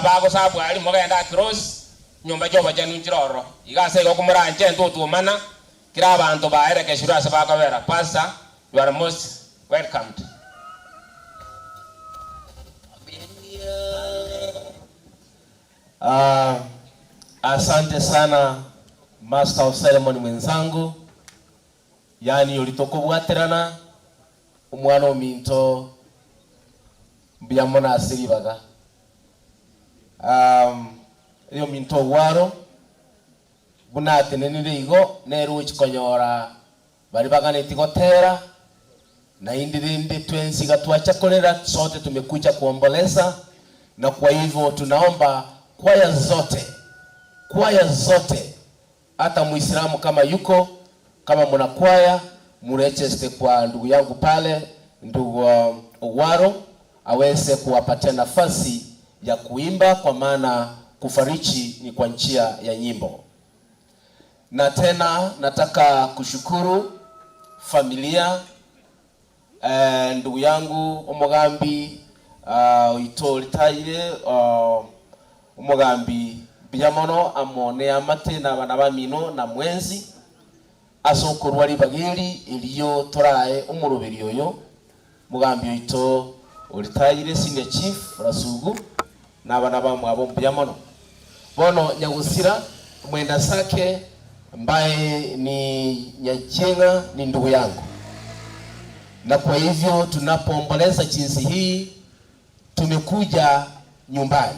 Aba agosabwa aria mogende across nyomba chi'obochenu nchire ororo. Iga ase igo komoranche ntotwomana, kera abanto baerekeshirwe ase bakobera. Pastor, you are most welcomed. Ah, asante sana Master of Ceremony mwenzangu, yaani oria tokobwaterana, omwana ominto mbuya mono ase ribaga. Ah, oyominto Ogwaro, buna atenenire igo, nere ogochia konyora baria baganetie gotera, naende rende twensi iga twacha korera, sote tumekuja kuomboleza, na kwa hivyo tunaomba kwaya zote, kwaya zote hata muislamu kama yuko, kama muna kwaya murejeste kwa ndugu yangu pale, ndugu Ogwaro aweze kuwapatia nafasi ya kuimba, kwa maana kufariji ni kwa njia ya nyimbo. Na tena nataka kushukuru familia eh, ndugu yangu omogambi uh, oito ritaire uh, omogambi mbuya mono amo neamate na abana bamino na mwensi ase okorwa ribaga eri erio torae omoroberi oyo mogambi oito oritaire senior chief Rasugu na abana bamwabo mbuya mono. Bono nyagosira mwenda sake mbaye ni Nyachieng'a ni ndugu yangu, na kwa hivyo tunapoomboleza jinsi hii tumekuja nyumbani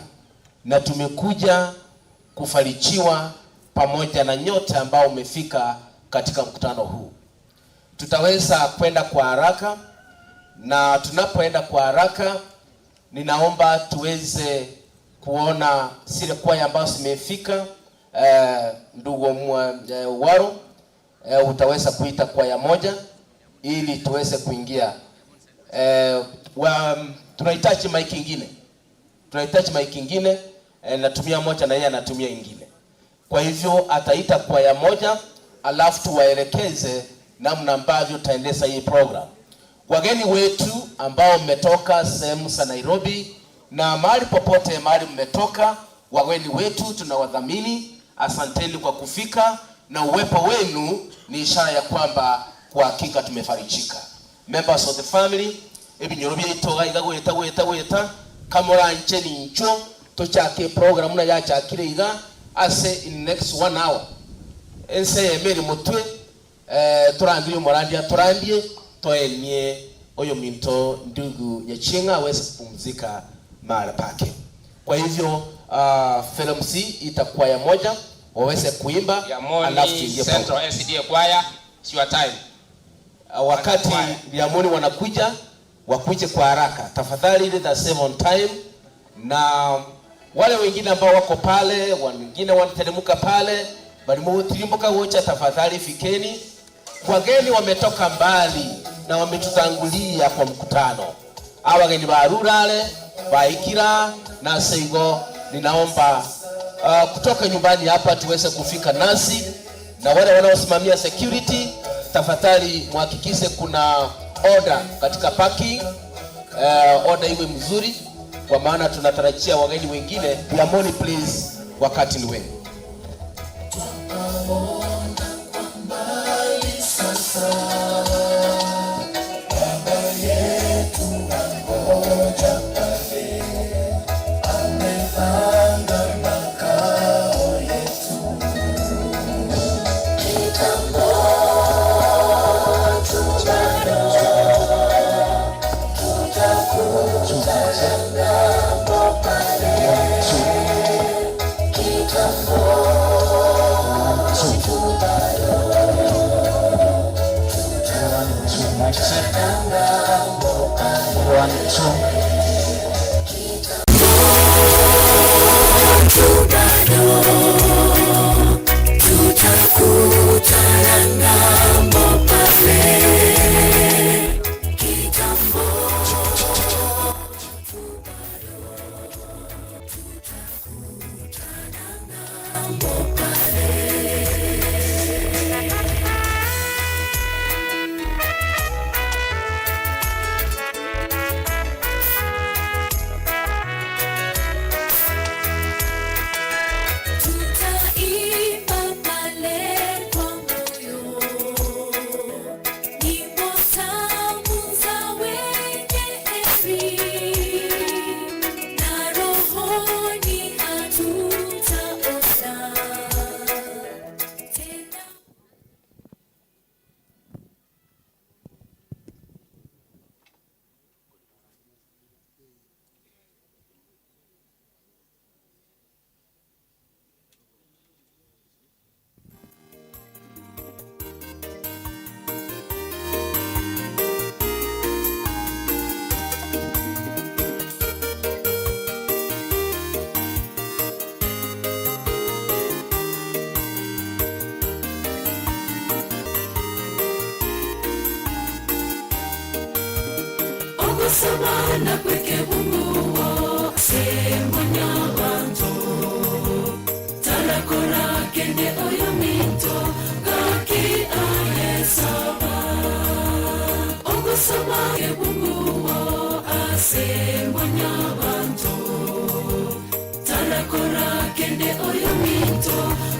na tumekuja kufarijiwa pamoja na nyote ambao umefika katika mkutano huu. Tutaweza kwenda kwa haraka, na tunapoenda kwa haraka, ninaomba tuweze kuona zile kwaya ambazo zimefika. Ndugu Waro, utaweza kuita kwaya moja ili tuweze kuingia. Tunahitaji mic ingine, tunahitaji mic ingine. Natumia moja na yeye anatumia ingine. Kwa hivyo ataita kwaya moja, alafu tuwaelekeze namna ambavyo tutaendesha hii program. Wageni wetu ambao mmetoka sehemu za Nairobi na mahali popote mahali mmetoka, wageni wetu tunawadhamini, asanteni kwa kufika, na uwepo wenu ni ishara ya kwamba kwa hakika tumefarijika. Members of the family, ebinyoro byaito iga gweta gweta gweta kamoranche nincho tochake program na yachakire iga ase in next 1 hour ense yemeri mutwe turandie omorandia turandie toenie oyo minto ndugu Nyachieng'a aweze kupumzika mahali pake. Kwa hivyo FLMC itakuwa ya moja waweze kuimba, alafu Liamoni tuingie Central program. SDA Choir, it's your time. Wakati Liamoni wanakuja, wakuje kwa haraka tafadhali, let us save on time. Na wale wengine ambao wako pale, wengine wanateremka pale, bali mutirimbuka wocha, tafadhali fikeni. Wageni wametoka mbali na wametutangulia kwa mkutano. Hawa wageni ba rurale baikira na seigo, ninaomba kutoka nyumbani hapa tuweze kufika nasi, na wale wanaosimamia security tafadhali muhakikishe kuna order katika parking. Order iwe mzuri, kwa maana tunatarajia wageni wengine. Liamoni please, wakati ni wenu. Ogosaba nakwo ekebunguo ase mwanyabanto. Tarakora kende oyominto, gaki aye saba. Ogosaba ekebunguo ase mwanyabanto. Tarakora kende oyominto,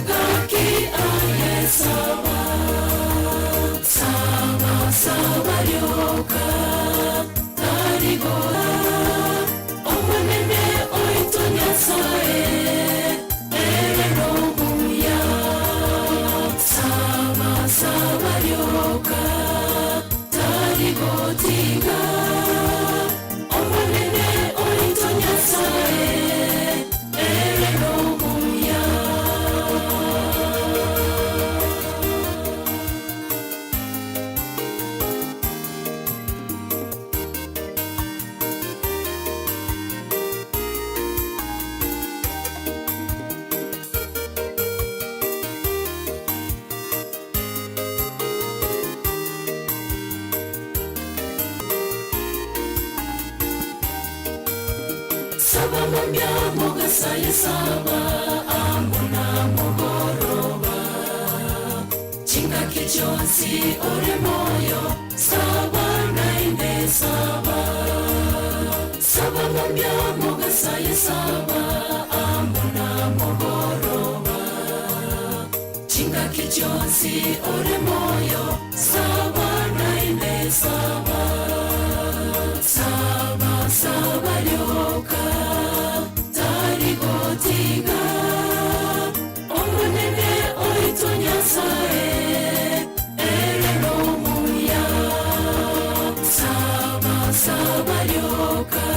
gaki aye saba. Saba, saba rioka, tari gora. Omonene oito Nyasae, ere nomuya. Saba, saba rioka, tari gotiga. Omonene oito Nyasae, ere nomuya. Saba mambia mogasaye saba ambona mogoroba chingaki chionsi ore moyo saba naende saba saba mambia mogasaye saba ambona mogoroba chingaki chionsi ore moyo saba naende saba saba saba rioka tari gotiga Omonene oito Nyasae ere nomuya saba saba rioka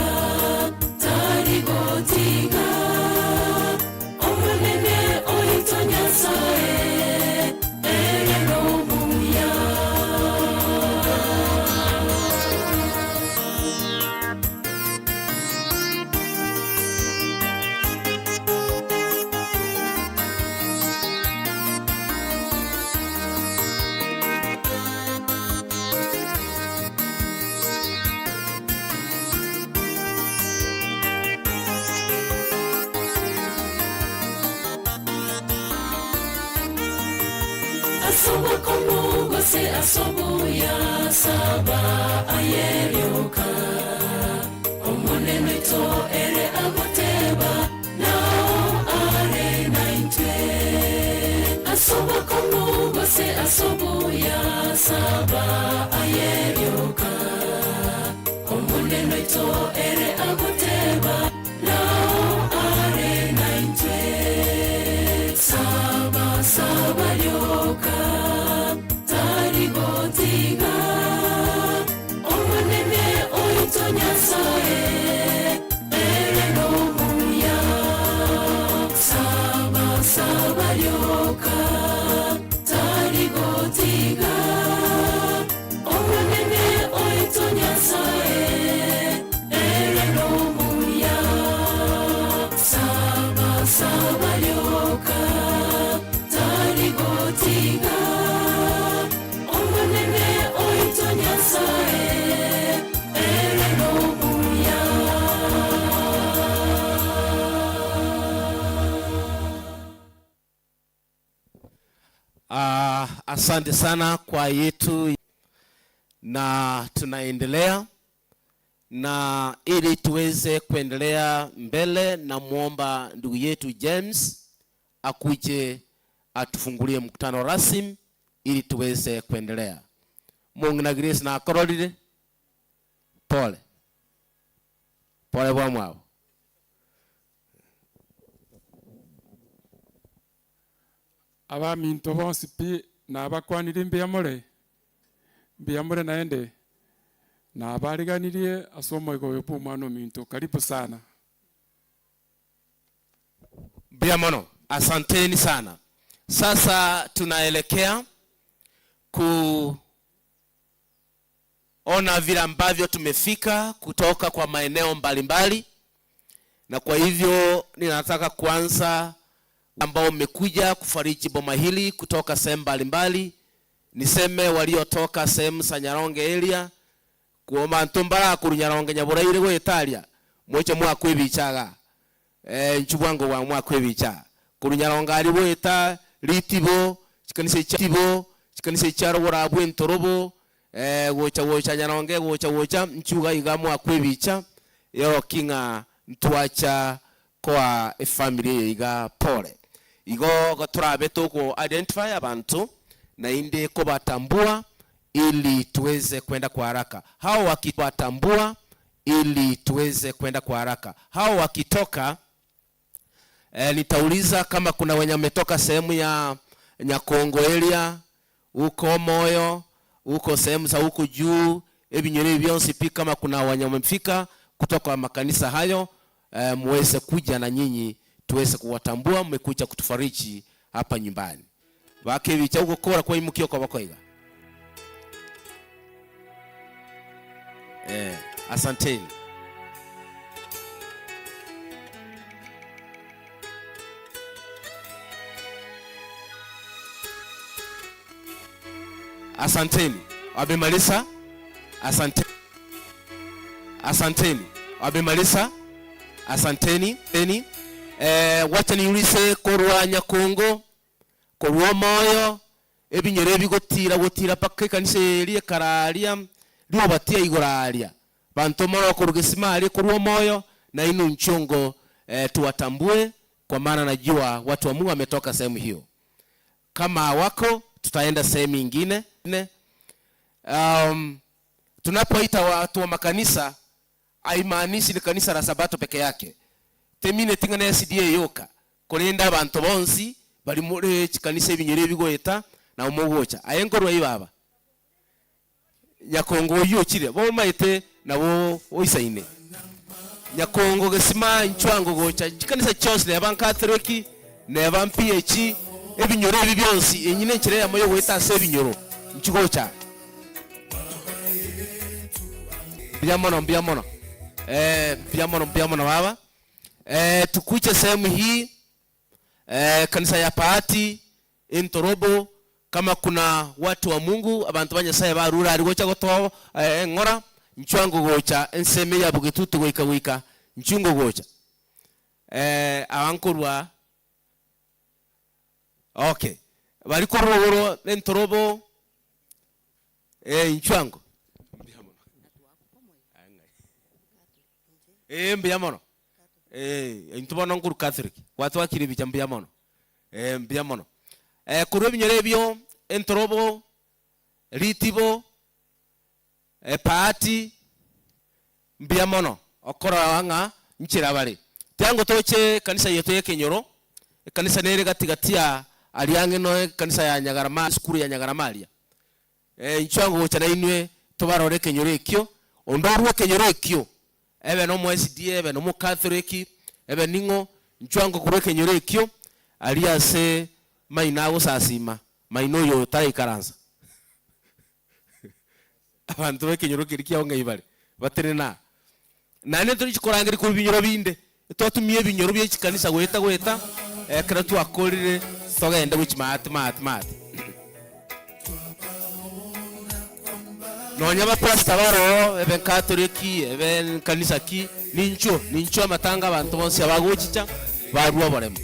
tari gotiga Omonene oito Nyasae ere nomuya. Asoba komugose asobuya saba ayerioka Omonene oito ere agoteba nao are naintwe Asoba komugose asobuya saba ayerioka Omonene oito ere agoteba nao are naintwe Saba saba rioka tari gotiga Omonene oito Nyasae ere nomuya Saba saba rioka tari gotiga Omonene oito Nyasae ere nomuya Saba saba rioka tari gotiga Omonene oito Nyasae ere nomuya. Asante sana kwa yetu na tunaendelea na ili tuweze kuendelea mbele, na muomba ndugu yetu James akuje atufungulie mkutano rasmi ili tuweze kuendelea. Mungu na Grace na akororire pole pole bwa mwao. Abaminto bonsi pi nabakwanire mbuya mbuya more naende nabariganirie ase omoigo oyo bwa omwana ominto karibu sana. Mbuya mono, asanteni sana. Sasa tunaelekea kuona vile ambavyo tumefika kutoka kwa maeneo mbalimbali, na kwa hivyo ninataka kuanza ambao mmekuja kufariji boma hili kutoka sehemu mbalimbali. Niseme waliotoka sehemu za Nyaronge area, Abanto mbarakorwa nyaronge nyaboraire goeta aria, moche moakwe ebicha igaa. Eh, inchuo bwango bwango moakwe ebicha. Korwa nyaronge aria goeta ritibo, chikanisa echi tibo, chikanisa echi chiarogoro abwo entorobo, eh, gocha gocha nyaronge gocha gocha, inchuo iga iga moakwe ebicha, eoroki ng'a ntwacha koa efamiri eye iga pole. Igo torabe togo identify abanto naende kobatambua ili tuweze kwenda kwa haraka. Hao wakibatambua ili tuweze kwenda kwa haraka. Hao wakitoka eh, nitauliza kama kuna wenye wametoka sehemu ya Nyakongo area huko Moyo huko sehemu za huko juu ebinyoro ebi bionsi pi, kama kuna wenye wamefika kutoka makanisa hayo eh, muweze kuja na nyinyi tuweze kuwatambua, mmekuja kutufariji hapa nyumbani. Bakebicha ugokora kwa imukio kwa bakoiga. Eh, asanteni. Asanteni. Wamemaliza? Asante. Asanteni. Wamemaliza? Asanteni. Eni. Eh, wacha niulize korwa Nyakongo, korwa Omoyo, ebinyoro ebigotira gotira mpaka ekanisa eria ekara aria, riobatia igoro aria. Banto moro korwa gesima aria korwa Omoyo, na inwe nchongo eh, tuwatambue kwa maana najua watu wa Mungu wametoka sehemu hiyo. Kama wako tutaenda sehemu ingine. Tunapoita watu wa makanisa haimaanishi ni kanisa la Sabato peke yake. Temine tingana ya SDA yoka korenda abantu bonsi bari muri chikanisa ebinyoro ebigoeta na omogocha aye nkorwa ibaba Nyakongo oyio ochire bomaete nabo oisaine Nyakongo gesima nchwango gocha chikanisa chionsi neba Catholic neba PH ebinyoro ebi bionsi enyine enchera eyemo yogoeta ase ebinyoro nchigocha mbuya mono mbuya mono eh, mbuya mono mbuya mono baba eh, tukuche sehemu hii eh, kanisa ya Paati Entorobo kama kuna watu wa Mungu abantu ba Nyasaye barure ari gocha gotoa eh, eng'ora nchwango gocha ensemo ya Bugitutu goika goika nchungo gocha eh, abankorwa okay bari korwa igoro Entorobo eh, nchwango eh, mbuya mono eh, intwe bono nkorwa Catholic gwatwakire ebicha mbuya mono eh, mbuya mono eh, korwa ebinyoro ebio Entorobo Ritibo eh, Paati mbuya mono okorora ng'a nchera bare tiango toche kanisa yetu ya ekenyoro ekanisa nere gatigati ya aria ang'e no ekanisa ya Nyagarama esukuru ya Nyagarama aria eh, inchuo gocha na inwe tobarore ekenyoro ekio onde orwe ekenyoro ekio ebe no SDA ebe no Catholic ebe ning'o inchuo korwa ekenyoro ekio aria ase maina agosasima maina oyo otaraikaransa abantu bekenyoro keri kiao ng'ai bare batenena naende torichi korangeri korwa ebinyoro binde twatumia ebinyoro bia chikanisa goeta goeta ekero twakorire togende gochi maate maate maate nonya bapastor baroo ebe Catholic ebe kanisa ki ninchuo ninchuo amatanga abanto bonsi abagochicha barua oboremo.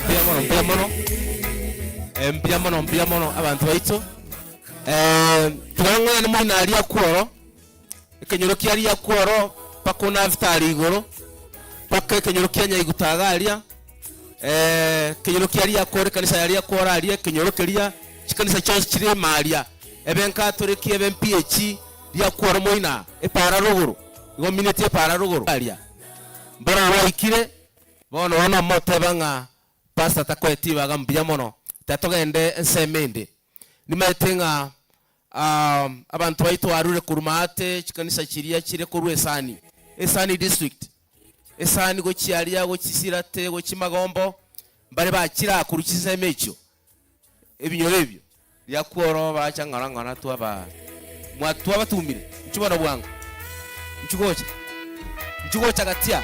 Mbuya mono mbuya mono Eh, mbuya mono mbuya mono abanto baito eh, tigang'oyane moina aria kworo ekenyoro kia aria kworo mpaka onafitari igoro mpaka ekenyoro kia nyaigutaga aria eh, ekenyoro kia aria kworo ekanisa ya aria kworo aria ekenyoro keria chikanisa chionsi chire ime aria ebe Catholic ebe PH ria kworo moina epara rogoro igo mineti epara rogoro aria mbaro baikire bono bono moteba ng'a pastor takoeti ibaga mbuya mono tatogende ensemo ende nimaete ng'a abantu baito barure korwa maate chikanisa chiria chire korwa esani esani district esani gochia aria gochisirate gochi magombo mbare bachira korwa chinsemo echio. Ebinyoro ebio riakworo bacha ng'ora ng'ora twaba mwa twabatumire inchuo bono bwango inchuo gocha inchuo gocha gatia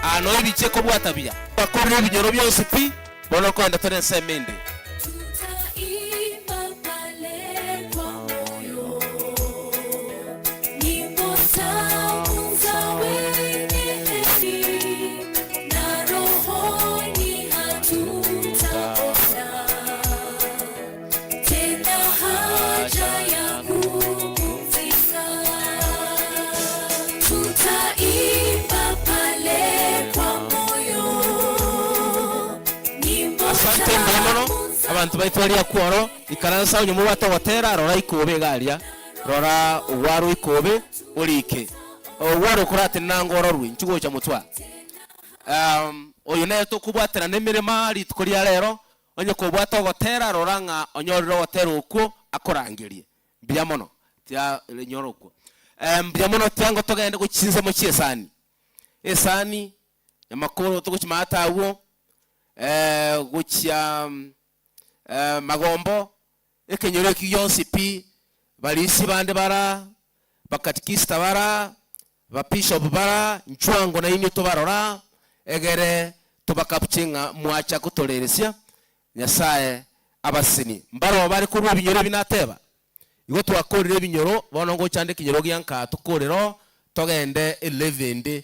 aa noe ebichie kobwata buya. Twakorire ebinyoro bionsi pi bono nkoenda tore ensemo ende. Tutaimba pale kwa moyo, nyimbo tamu za wenye heri, na rohoni hatutaona tena haja ya kupumzika. Tutaimba pale kwa moyo, nyimbo Asante mbuya mono tamu za abanto baito baria kworo ikaransa onye mobwate ogotera rora ikobe iga aria rora ogwarwa ikobe orike ogwarwa okoratenena ango ororwe inchuo gocha motwe aa um, oyo nere tokobwaterana emeremo aa rituko ria rero onye kobwate ogotera rora ng'a onyorire ogotera okwo akorangerie mbuya mono tia nyora okwo mbuya mono tiango togende gochia chinsemo chia esani esani nyamakoro togochimata agwo gochia magombo, ekenyoro ekio gionsi pi, barisia bande bara, bakatikista bara, babishop bara, nchwango nainwe tobarora, egere tobakabuche ng'a mwacha gotoreresia, Nyasae abasesenie. Mbaroo bare korwa ebinyoro ebi nateba? Igo twakorire ebinyoro, bono ngocha nde ekenyoro gia nkaa tokorere oo, togende elevel ende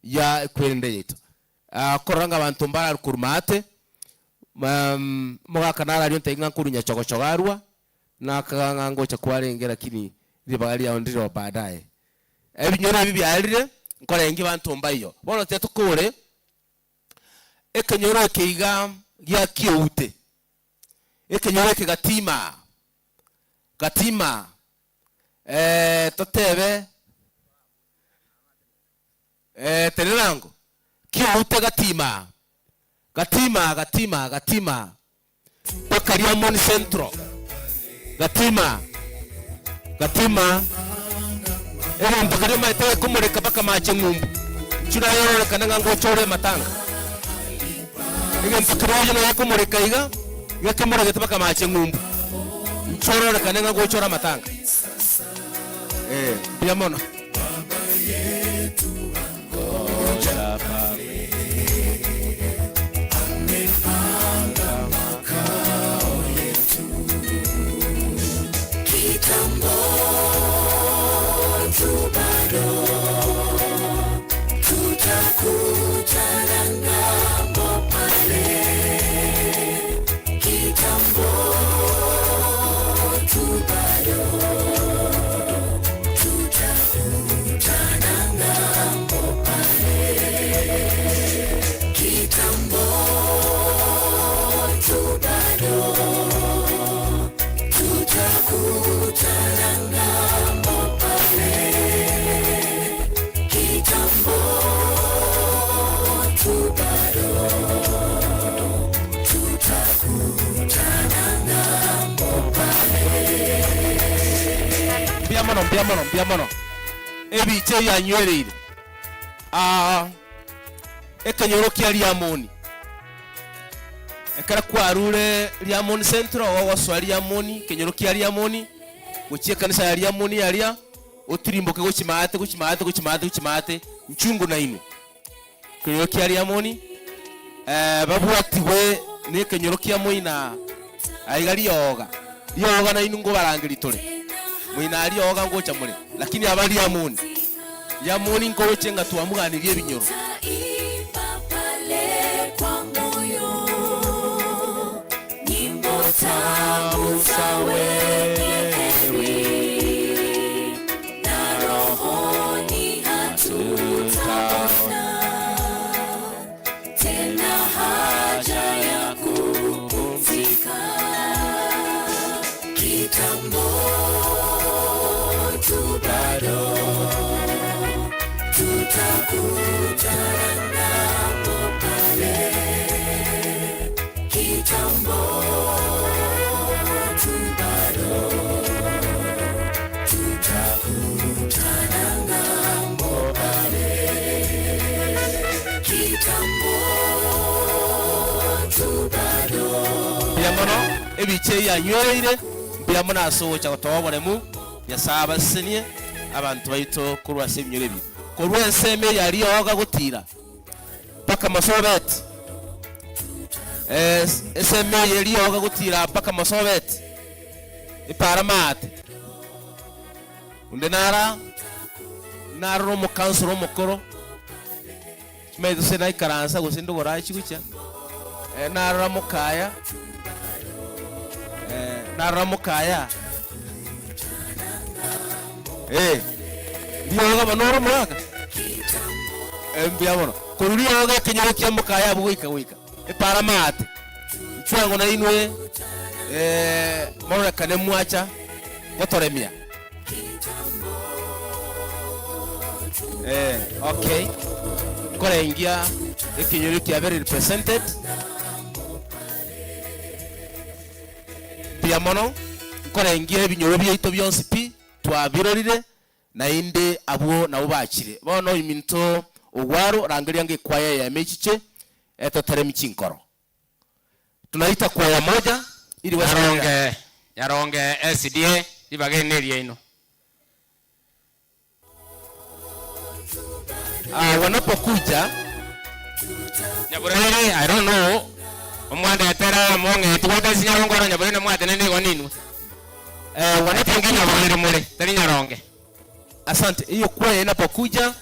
ya ekwerende yaito. Korora ng'a abanto mbararwe korwa maate, Mogaka nararia ontebi ng'a nkorwa nyachogochogo arua, nakaga ng'a ngocha kwarenge lakini ribaga riao ndireo baadaye. Ebinyoro ebi biarire, nkorengia banto mbaiyo. Bono tiga tokore ekenyoro eke iga gia kioute, ekenyoro eke gatima, gatima, totebe Tenenango, kioute gatima, gatima, gatima, gatima, mpaka Riamoni Central, gatima, gatima, egento keria omanyete gekomoreka mpaka mache ng'umbu, inchuo naye ororekane ng'a ngocha ore ematanga. Egento keria oye naye gekomoreka iga, iga kemoregete mpaka mache ng'umbu, inchuo ororekane ng'a ngocha ore amatanga. Eh, mbuya mono. Kitambo tu bado tutakutana ng'ambo pale. Kitambo tu bado tutakutana ng'ambo pale. Kitambo tu bado tutakutana ng'ambo pale. Kitambo tu bado tutakutana ng'ambo pale. Mbuya mono, mbuya mono, mbuya mono. Ebicha ebi yanywereire. Aa, ekenyoro kia Riamoni. Ekero kwarure Riamoni Central, ogosoa Riamoni, ekenyoro kia Riamoni, gochia ekanisa ya Riamoni aria, otirimboke gochia maate, gochia maate, gochia maate, gochia maate, nchungu nainwe. Ekenyoro kia Riamoni, babwatigwe nekenyoro kia moina aiga rioga, rioga nainwe nkobarangeria tore, moina rioga ngocha more, lakini aba Riamoni, Riamoni nkoroche ng'a twamuganirie ebinyoro. Tutaimba pale kwa moyo, nyimbo tamu za wenye heri, na rohoni hatutaona tena haja ya kupumzika. Kitambo tu bado tutakutana ng'ambo pale. Kitambo tu bado tutakutana ng'ambo pale. Kitambo tu bado Mbuya mono. Ebicha eyio yanywereire, mbuya mono ase ogocha gotoa oboremu. Nyasae abasesenie abanto baito korwa ase ebinyoro ebi. Korwa ensemo eria rioga gotira mpaka mosobeti, ensemo eye rioga gotira mpaka mosobeti, epara maate. Onde nara narora omokansoro omokoro, chimaete gose naikaransa gose ndogoro aye chigochia, narora mokaya, narora mokaya, rioga bono ore omogaka, mbuya mono. Korwa rioga ekenyoro kia mokaya abwo goika goika, epara maate, inchuo ango nainwe mororekane mwacha gotoremia. Eh, okay. Nkorengia ekenyoro kiabeire represented. Mbuya mono, nkorengia ebinyoro biaito bionsi pi, twabirorire, naende abwo nabwo bachire. Bono ominto Ogwaro, rangeria ngekwaya eyemo echiche, etoteremi chinkoro. Tunaita kwaya moja ili weze kuendelea. Nyaronge, Nyaronge SDA, ribaga eri neriaino. Ah, wanapokuja Nyabureri, I don't know, omwandetera amo ng'eti gwata ase Nyaronge oro Nyabureri namwatenene igo ninwe. eh, Etingi wanapokuja Nyabureri more, tari Nyaronge. Asante. Hiyo kwaya inapokuja,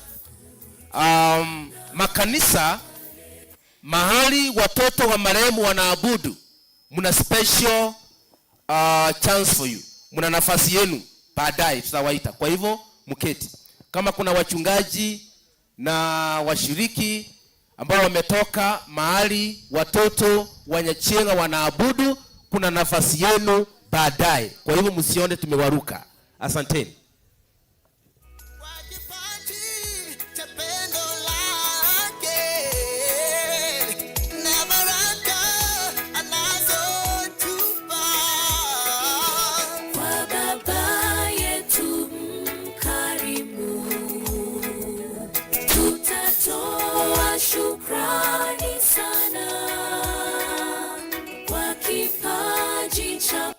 makanisa mahali watoto wa marehemu wanaabudu, mna special chance for you, mna nafasi yenu baadaye tutawaita. Kwa hivyo mketi, kama kuna wachungaji na washiriki ambao wametoka mahali watoto wa Nyachieng'a wanaabudu, kuna nafasi yenu baadaye. Kwa hivyo msione tumewaruka. Asanteni. Kwa Baba yetu mkarimu, tutatoa shukrani sana kwa kipaji cha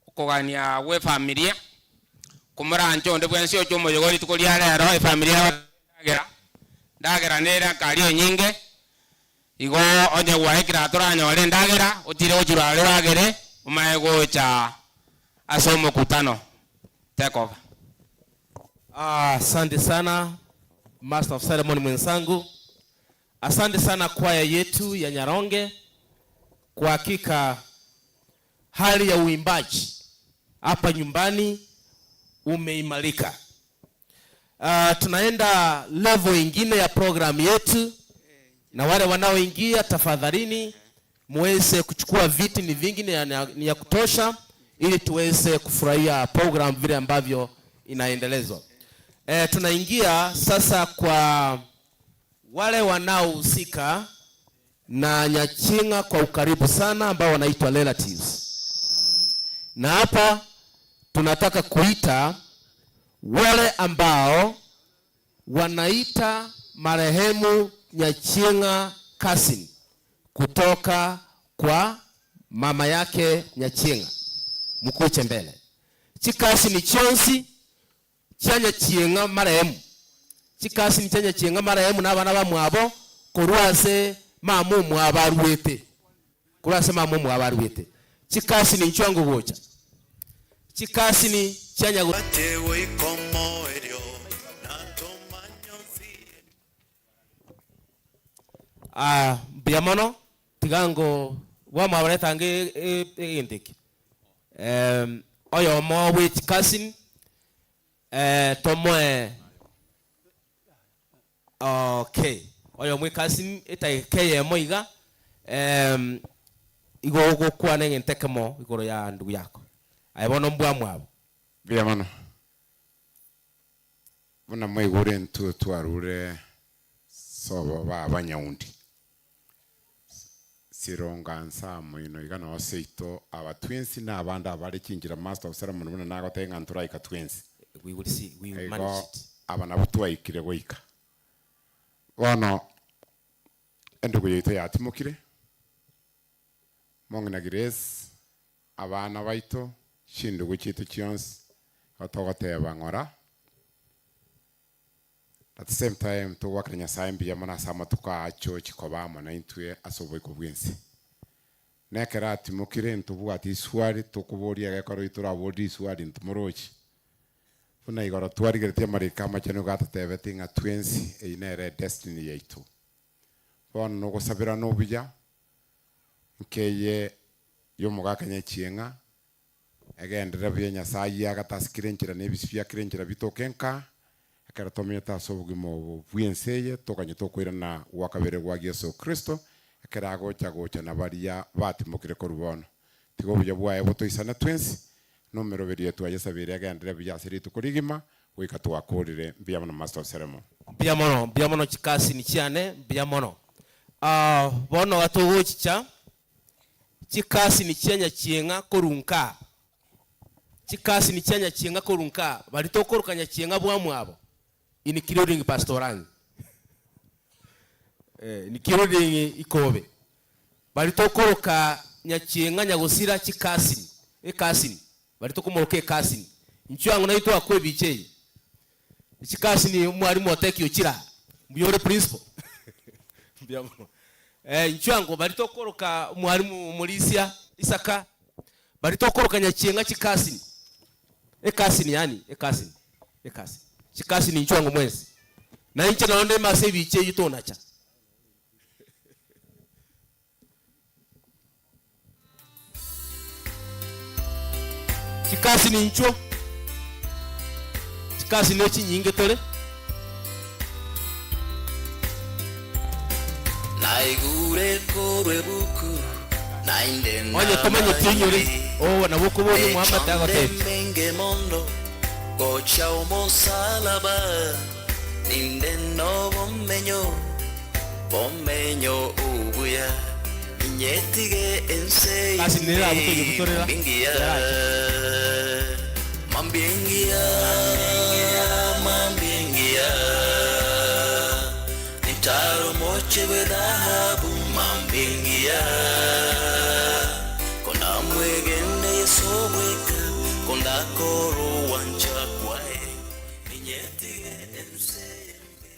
Okogania gw'efamilia, komoranche onde bwensi oche omoyega o rituko ria rero, efamilia yabo endagera, endagera nere akari enyinge, igo onye gwaikire aa toranyore endagera, otire gochirwa aria oragere, omanye gocha ase omokutano. Take over. Asante sana Master of Ceremony mwenzangu. Asante sana kwaya yetu ya Nyaronge. Kwa hakika hali ya uimbaji hapa nyumbani umeimarika. Tunaenda level ingine ya program yetu, na wale wanaoingia tafadhalini muweze kuchukua viti, ni vingi, ni ya kutosha, ili tuweze kufurahia program vile ambavyo inaendelezwa. Tunaingia sasa kwa wale wanaohusika na Nyachinga kwa ukaribu sana, ambao wanaitwa relatives. Na hapa tunataka kuita wale ambao wanaita marehemu Nyachinga cousin kutoka kwa mama yake Nyachinga. Mkuche mbele. Chikasi ni chonsi cha Nyachinga marehemu. Chikasi ni cha Nyachinga marehemu na abana bamwabo korwase mamu mwabaruete. Korwase mamu mwabaruete. Chikasi ni nchwango gocha. Chikasi ni cha Nyago. Mbuya mono tigango bwamwabaretange egento eke. Oyomo bwe chikasin, tomoe okay. Oyomo ekasin etageka eyemo iga, igo ogokwana egento ekemo igoro ya ndugu yako. Aye bono mbwamwabo. Mbuya mono. Buna mwaigure intwe twarure sobo baba Nyaundi. Sironga nsa moino iga noo seito aba twensi na abande abare chinchera Master of Ceremony buna nagotebia ng'a ntoraika twensi. We will see, we will Igo manage it. aba nabo twaikire goika. Bono endugu yaito yatimokire, Mong'ina Grace, abana baito, chindugu chiaito chionsi, igo togoteba ng'ora. At the same time togoakera Nyasaye mbuya mono ase amatuko aa achochi koba amo naintwe ase oboiko bw'ense. Na ekero atimokire ntobwate iswari tokoboria egekoro oito toraborie riswari ntomorochi. Buna igoro twarigeretie amariko amachenu igo atotebeti ng'a twensi eyio nere edestiny yaito. Bono nogosaberana obuya nkeye y'omogaka Nyachieng'a Egenderere buya Nyasae ayio agatasikire enchera na ebisio biakire enchera bitoke nka, ekero tomenyete ase obogima obo bw'ense eye, tokanye tokoirana gwa kabere gwa Yeso Kristo, ekero agocha gocha na baria batimokire korwa bono. Tiga obuya bwaye botoisane twensi, na omeroberio twayesabeire agenderere buya ase rituko rigima, goika twakorire. Mbuya mono Master of Ceremony. Mbuya mono, mbuya mono chikasini chiane, mbuya mono. Bono iga togochicha Chikasini chia nyachieng'a korwa nkaa, chikasini chia nyachieng'a korwa nkaa, baria tokoroka nyachieng'a bwamwabo, including Pastor Orangi, eh, including Ikobe, baria tokoroka nyachieng'a nyagosira chikasini, ekasini, baria tokomoroka ekasini. Inchuo ang'o naintwe twakwa ebicha eye? Chikasini omwalimu oteki ochire aa, mbuya ore principal? Mbuya mono. Eh, inchuo ango baria tokoroka omwalimu omorisia Isaka, baria tokoroka nyachieng'a chikasini, ekasini yaani ekasini, ekasini, chikasini inchuo ango mwensi. Na inche nonde ime ase ebicha eyio tonacha. Chikasi ninchwo, chikasi nechinyinge tore. Naigure korwa ebuku, naende Onye tomanyeti oinyore, namanyire. oo nabo okoboria omoamate Echande agotebie. emenge mono gocha omosalaba, ninde nobomenyo, bomenyo obuya, inyetige ense Kasi nere ime, abwo toyebutorera, mambia engiya, yarache. mambia engiya, mambia engiya, nitaro moche bw'edhahabu, mambia engiya, konamwegene Yeso bweka, kondakora ogwancha kwaye, ninyetige ense embe.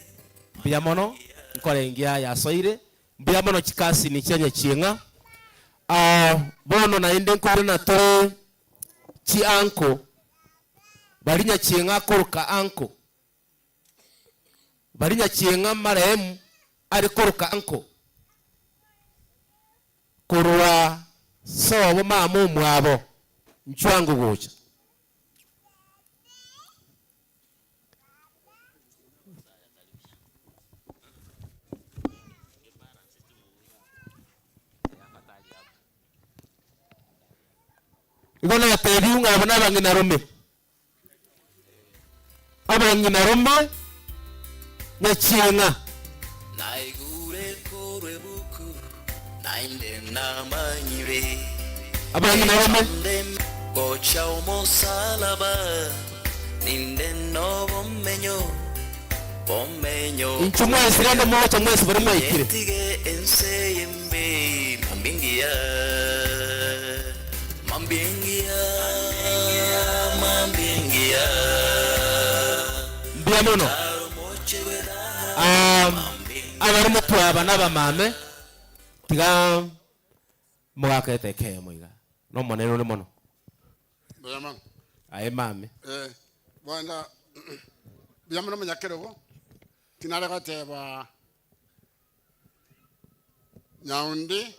Mbuya mono, nkore engiya yasoire, mbuya mono chikasini chia nyachieng'a. Ah, bono naende nkoirana tore chi uncle, baria nyachieng'a akoroka uncle, baria nyachieng'a marehemu are koroka uncle, korwa sobo mama omwabo, inchuo ango gocha. Igo natebiwu ng'a aba nabang'inarome, abang'inarome nyachieng'a. Naigure korwa ebuku, naende namanyire. Abang'inarome. Echande gocha omosalaba, ninde nobomenyo, bomenyo Inchuo mwensi rende obuya. mogocha mwensi baria mwaikire. Nyetige ense y'embe, mambia engiya, mambia engiya, mambia engiya. Mbuya mono. Um, abare motwe aba nabamame, tiga mogakete ekeyemo iga. Nomonene ore mono. Mbuya mono. Aye mame. Eh, bono mbuya mono omonyakerogo, tinare goteba Nyaundi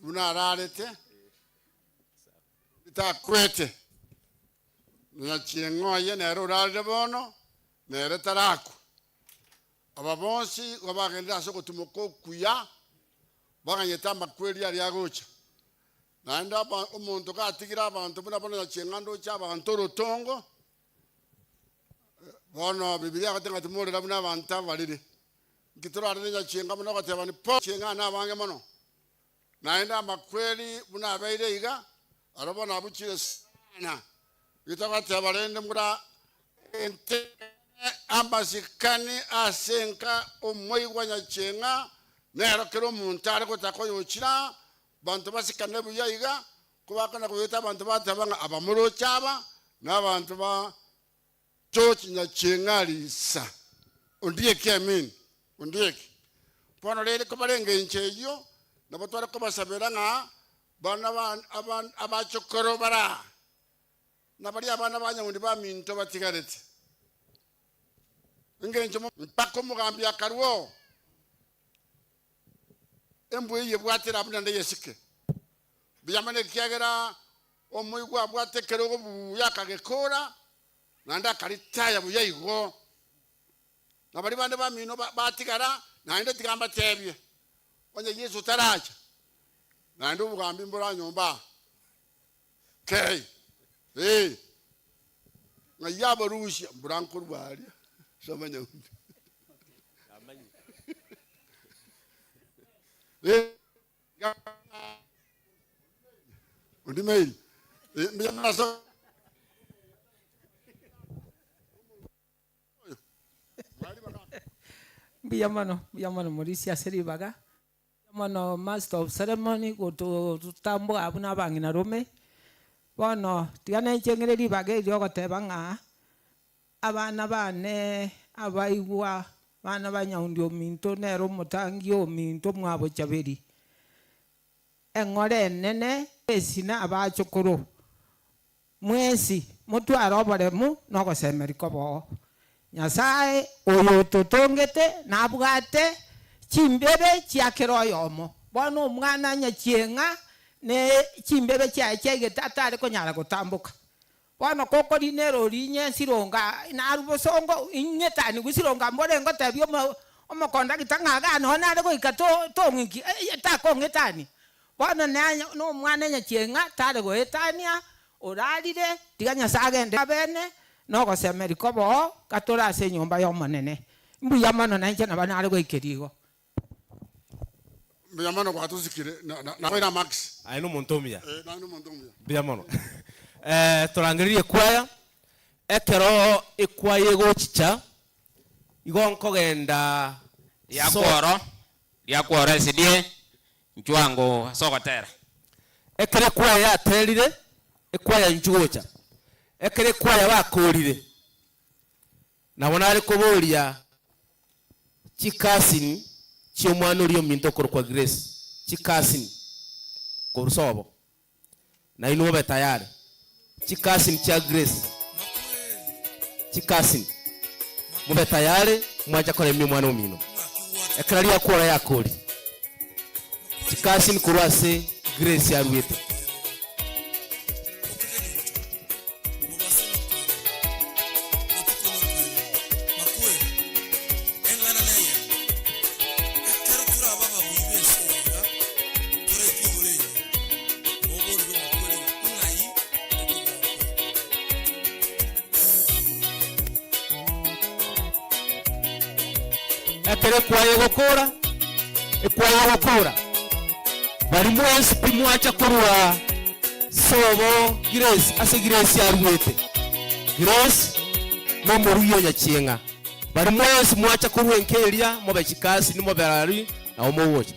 buna ararete, takwete, Nyachieng'a oye nere orarire bono, nere tarakwa. Aba bonsi igo bagenderere ase ogotumoka okuya, baganyete amakweri aria agocha. Naende aba omonto gatigire abanto buna bono Nyachieng'a ndoche abanto orotongo, bono Bibilia egoteba ng'a timorera buna abanto abariri. Inki torarere Nyachieng'a buna ogoteba ni po Nyachieng'a nabange mono. Naende amakweri buna abeire iga, aro bono abuchire sana. Gitogoteba rende mbura ente amasikani ase enka omoigwa Nyachieng'a nero kera omonto are gotaka oyochira, banto basikane buya iga, kobakona koyeta abanto bateba ng'a aba moroche aba nabanto ba George Nyachieng'a Risa, Ondieki I mean, Ondieki. Bono rende kobare engencho eyio, nabo tware kobasabera ng'a bana ba aba abachokoro bare aa, na baria abana ba Nyaundi baminto batigarete. Engencho mo mpaka omogambi akarua oo, embwa eyio ebwatire abwo naende yesike. Buya mono ekiagera omoigwa abwate ekerogo buya akagekora, naende akaritaya buya igo. Na baria bande bamino batigara, naende tiga mbatebie, onye Yeso taracha, naende obogambi mbore nyomba aa. Kei, ee, ng'ai abarusia mbura nkorwa aria ase amanyaundi. Ee. Ondimeiri. Mbuya mono ase Mbuya mono, mbuya mono Morisia ase ribaga. Mbuya mono Master of Ceremony gototamboa buna abang'ina rome. Bono tiga nencheng'ere ribaga eri ogoteba ng'a abana bane abaigwa, abana ba Nyaundi ominto nere omotangi ominto mwabochaberi, eng'ora enene esina abachokoro. Mwensi motware oboremu na ogosemeria koboo. Nyasae oyo ototongete nabwate chimbebe chia kera oyomo. Bono omwana nyachieng'a Ne chimbebe chiaye chiaigete atare konyara gotamboka. Bono kokorina erori inye nsironga narwa bosongo, ing'etanigwe sironga mbore ngotebia omo omokondakta ng'a igaa noo nare goika to tong'iki eh takong'etania. Bono nanya na omwana nyachieng'a tare goetania, orarire, tiga Nyasae agende abene, na ogosemeria koboo, gatore ase enyomba y'Omonene. Mbuya mono nainche nabo nare goikeria igo. Mbuya mono gwatosikire na na nakoire amax. Aye nomonto omuya. Eh, naye nomonto omuya. Mbuya mono. Eh, torangererie ekwaya, ekero ekwaya egochicha, igo nkogenda so. Riakworo, riakworo SDA, nchwango ase ogotera. Ekero ekwaya yaterire, ekwaya inchu gocha. Ekero ekwaya bakorire, Nabo nare koboria chikasini chi'omwana oria ominto okorokwa Grace, chikasini korwa sobo, nainwe mobe tayari. Chikasini chia Grace, chikasini, mobe tayari mwancha koremia omwana omino. Ekero riakwora yakoria chikasini korwa ase Grace aruete. Ekero ekwaya egokora, ekwaya egokora, baria mwensi pi mwacha korwa Sobo Grace ase Grace aruete. Grace nomorugi o nyachieng'a. Baria mwensi mwacha korwa enka eria mobe chikasi nimobe arari nabo mogocha.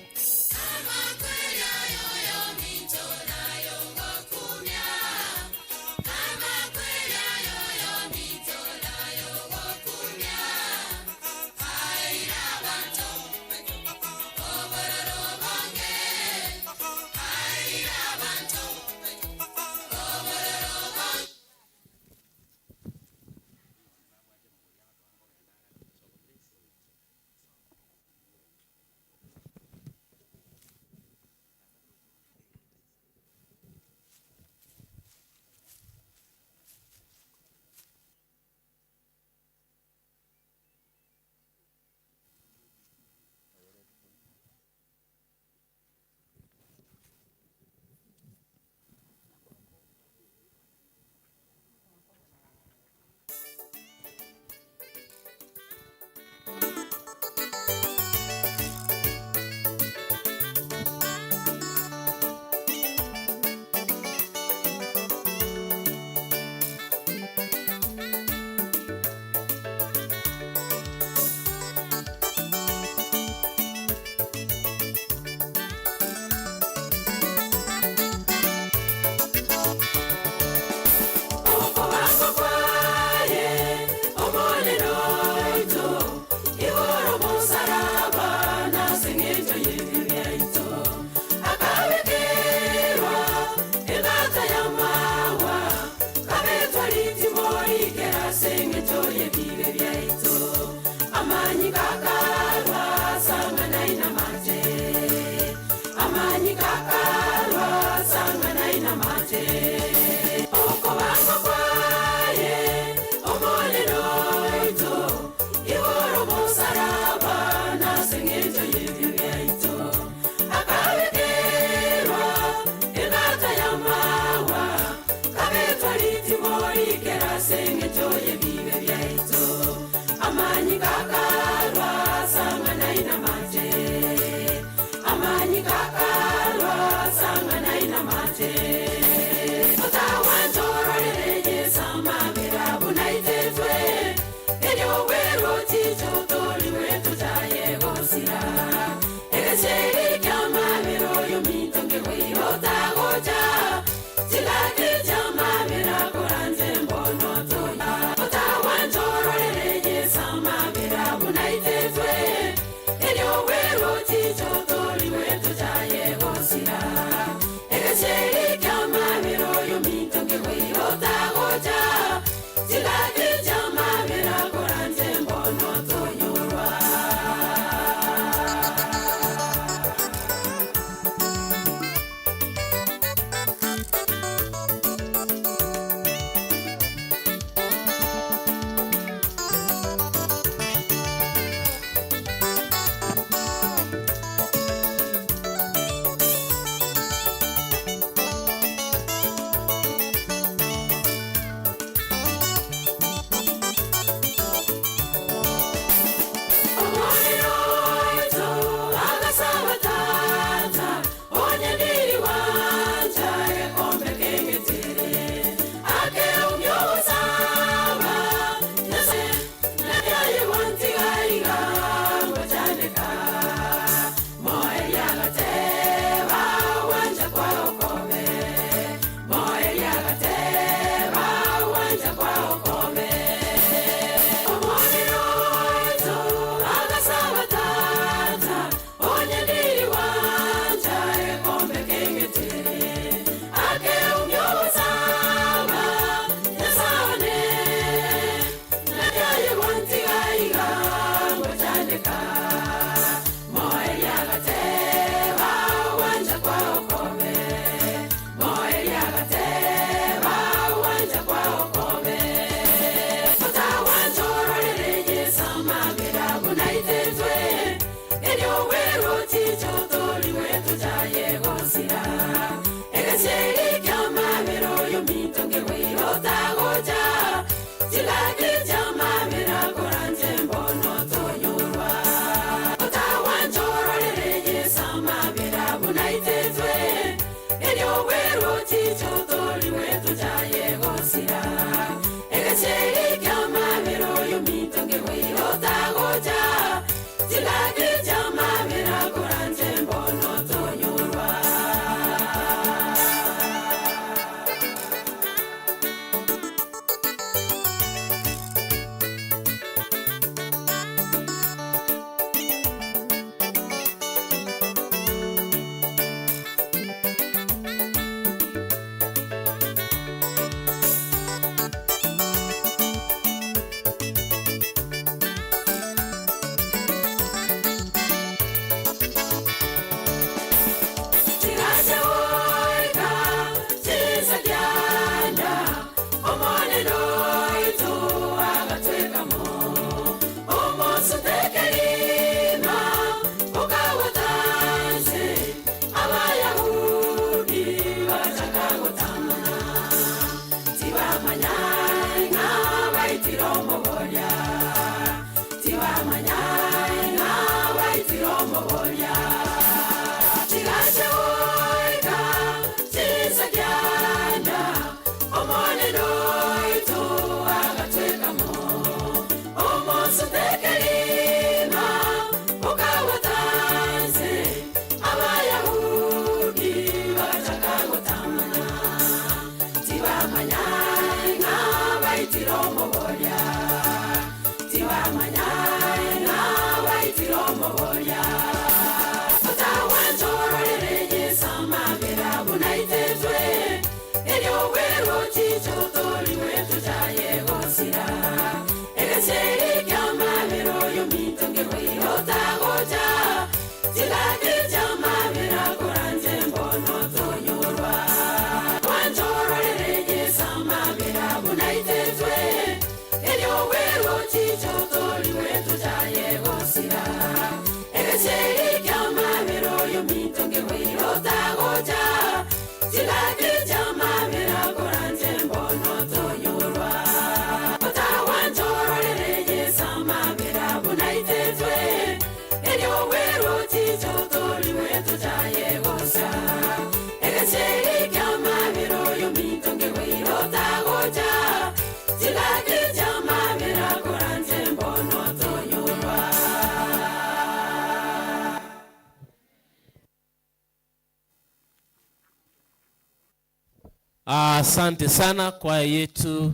Asante sana kwaya yetu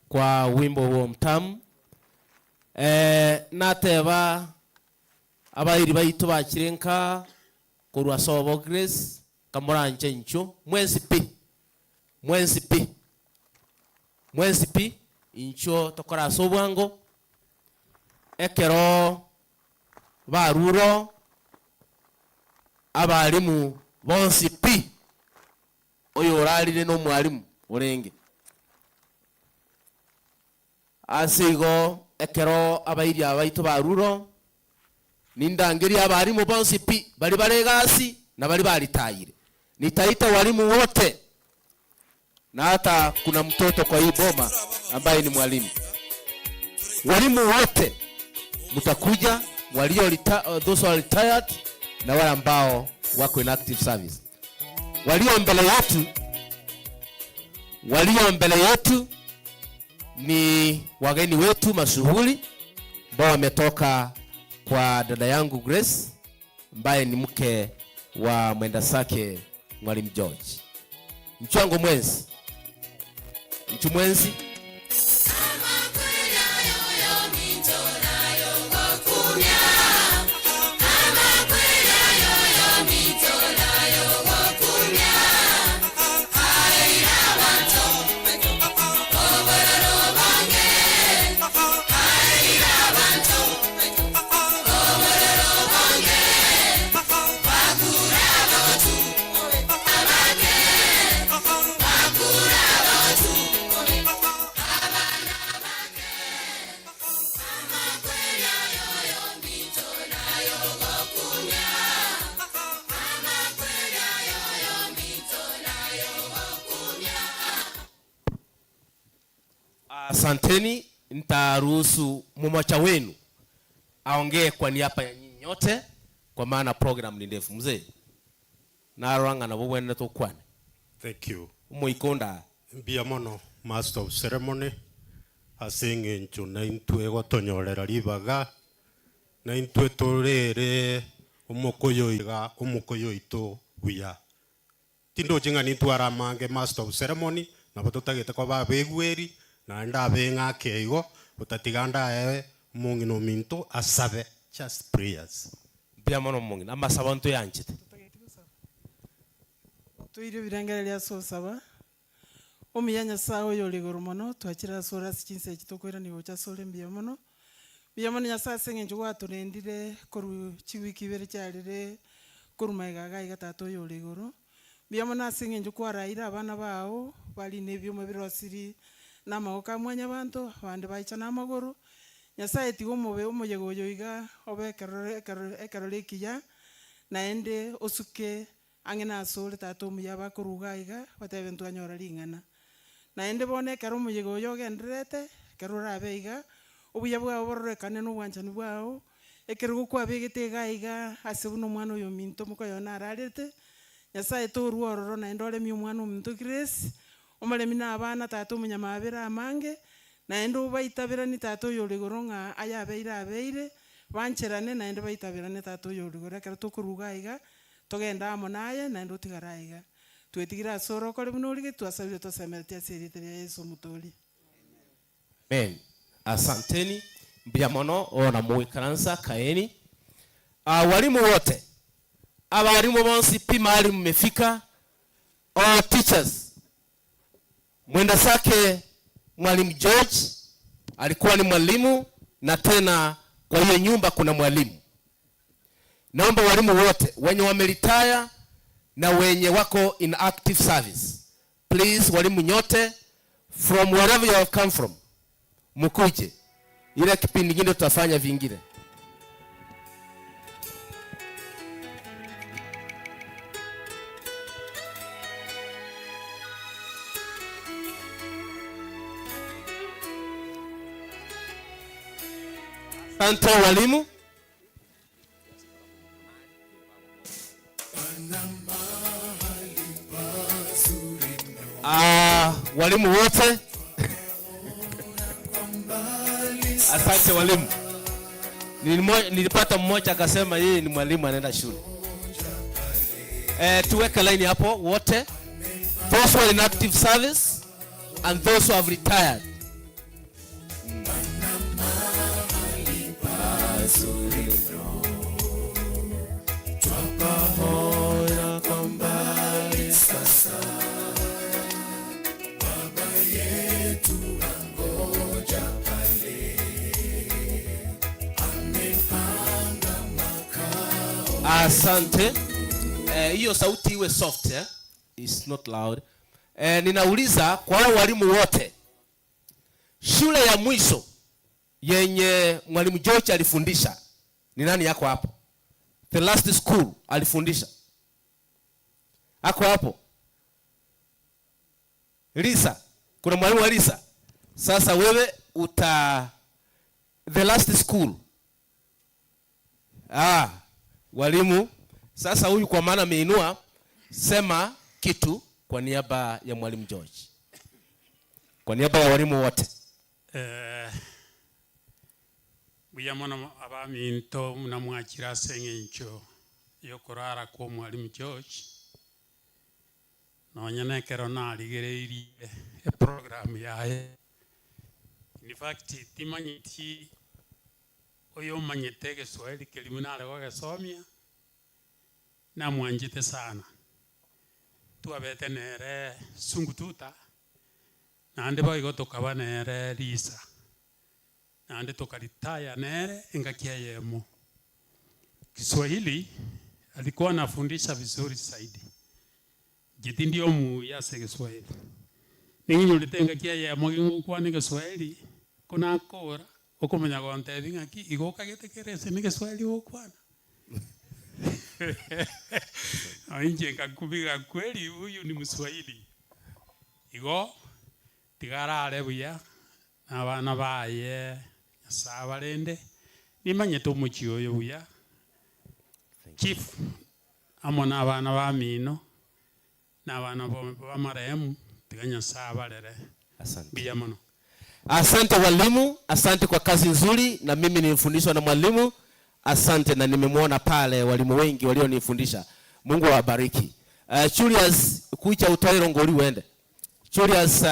kwa wimbo huo mtamu. E, nateba abairi baitu bachirenka korwa sobo Grace kamoranche incho mwensi pi mwensi pi mwensi pi incho tokora ase obwango ekero baruro abarimu bonsi pi oyo orarire na omwarimu orenge ase igo ekero abairi abaito baruro nindangeria abarimu bonsi pi bari bare egasi na bari baritayire nitaita walimu wote na hata kuna mtoto kwa hii boma ambaye ni mwalimu. Walimu wote mtakuja, walio those who are retired na wale ambao wako in active service. Walio mbele yetu, walio mbele yetu ni wageni wetu mashuhuri ambao wametoka kwa dada yangu Grace ambaye ni mke wa mwenda sake Mwalimu George. Mchango mwenzi. Mchu mwenzi. Asanteni, nitaruhusu mmoja wenu aongee kwa niaba ya nyinyi nyote, kwa maana program ni ndefu. Mzee naroranga nabo bwene tukwane. Thank you. Omoika onde aa. Mbuya mono Master of Ceremony ase eng'encho naintwe gotonyorera ribaga, naintwe torere omokoyo iga omokoyo oito buya. Tindochi ng'a nintware amange Master of Ceremony, nabo totagete koba abegweri, naende abe ng'ake igo, gotatiga ndae omong'ina ominto asabe, just prayers. Mbuya mono omong'ina, amasabo ntoyanchete. Toire ebirengererio ase osaba, Omuya Nyasae oyore igoro mono, twachire asore ase chinsa echi tokoirania gocha asore mbuya mono. Mbuya mono Nyasae ase eng'encho gwatorendire korwa chiwiki ibere chiarire korwa magega iga iga Tata oyore igoro. Mbuya mono ase eng'encho kwaraire abana bao bare na ebioma birosiri na amagoko a mwanyabanto, abande baicha na amagoro. Nyasae tiga omobe omoyega oyo iga obe ekerore ekerore ekerore ekiya, naende osuke Ang'e nasore Tata omuya abakoruga aiga, batebe ntwanyora ring'ana. Naende bono ekero omoyega oyo ogendererete, ekero orabe iga, obuya bwao bororekane na obwanchani bwao, ekerogo kwabegete iga aiga ase buna omwana oyo ominto mokoyona ararete, Nyasaye torwe ororo naende oremie omwana ominto Grace, omoremi na abana Tata omonyamabera amange, naende obaitaberanie Tata oyore igoro ng'a ayabeire abeire, bancherane naende baitaberane Tata oyore igoro ekero tokoruga aiga, Togende amo naye, naende otigare aiga. Twetigire ase ore okore buna origetie, twasabire tosemeretie ase erieta ria Yeso Omotoori. Amen. Asanteni, mbuya mono ona moikaransa kaeni. Ah, walimu wote, abalimu bonsi pi mahali mmefika, all teachers. Mwenda zake Mwalimu George alikuwa ni mwalimu na tena kwa hiyo nyumba kuna mwalimu. Naomba walimu wote wenye wameretire na wenye wako in active service, please walimu nyote from wherever you have come from mukuje, ile kipindi kingine tutafanya vingine. Asante walimu. Ah, walimu wote asante walimu. Nilipata mmoja akasema yeye ni mwalimu anaenda shule. Eh, tuweke line hapo wote, those who are in active service and those who have retired. Asante. Eh, hiyo sauti iwe soft eh? It's not loud. Eh, ninauliza kwa hao walimu wote, shule ya mwisho yenye mwalimu George alifundisha ni nani yako hapo? The last school alifundisha ako hapo? Lisa, kuna mwalimu wa Lisa. Sasa wewe uta the last school. Ah, walimu sasa huyu kwa maana ameinua, sema kitu kwa niaba ya mwalimu George, kwa niaba ya walimu wote. Eh, buya mono abaminto muna mwachire ase eng'encho yokorara kwa omwalimu George, nonya na ekero narigereirie eprogram yaye, in fact timanyeti Oyomanyete egeswahili keria buna are gogesomia, namwanchete sana. Twabete nere Sungututa, naende boigo tokaba nere Lisa, naende tokaritaya nere engaki eyemo. Kiswahili alikuwa anafundisha vizuri zaidi. Inche tindi omuya ase egeswahili. Ning'inyorete engaki eyemo gingokwana egeswahili, ko nakora, okomanya gontebia ng'aki igo okagete kera ase negeswahili ogokwana. Inche nkakubiga kweli huyu ni mswahili. Igo tiga arare buya na abana baye Nyasae abarende, nimanyete omochie oyo buya, Chief amo nabana bamino. Na abana b'amarehemu, tiga Nyasae abarere. Asante. Mbuya mono. Asante walimu, asante kwa kazi nzuri, na mimi nilifundishwa na mwalimu. Asante, na nimemwona pale walimu wengi walionifundisha. Mungu awabariki. Uh, Julius kuicha utoe ngoli uende. Julius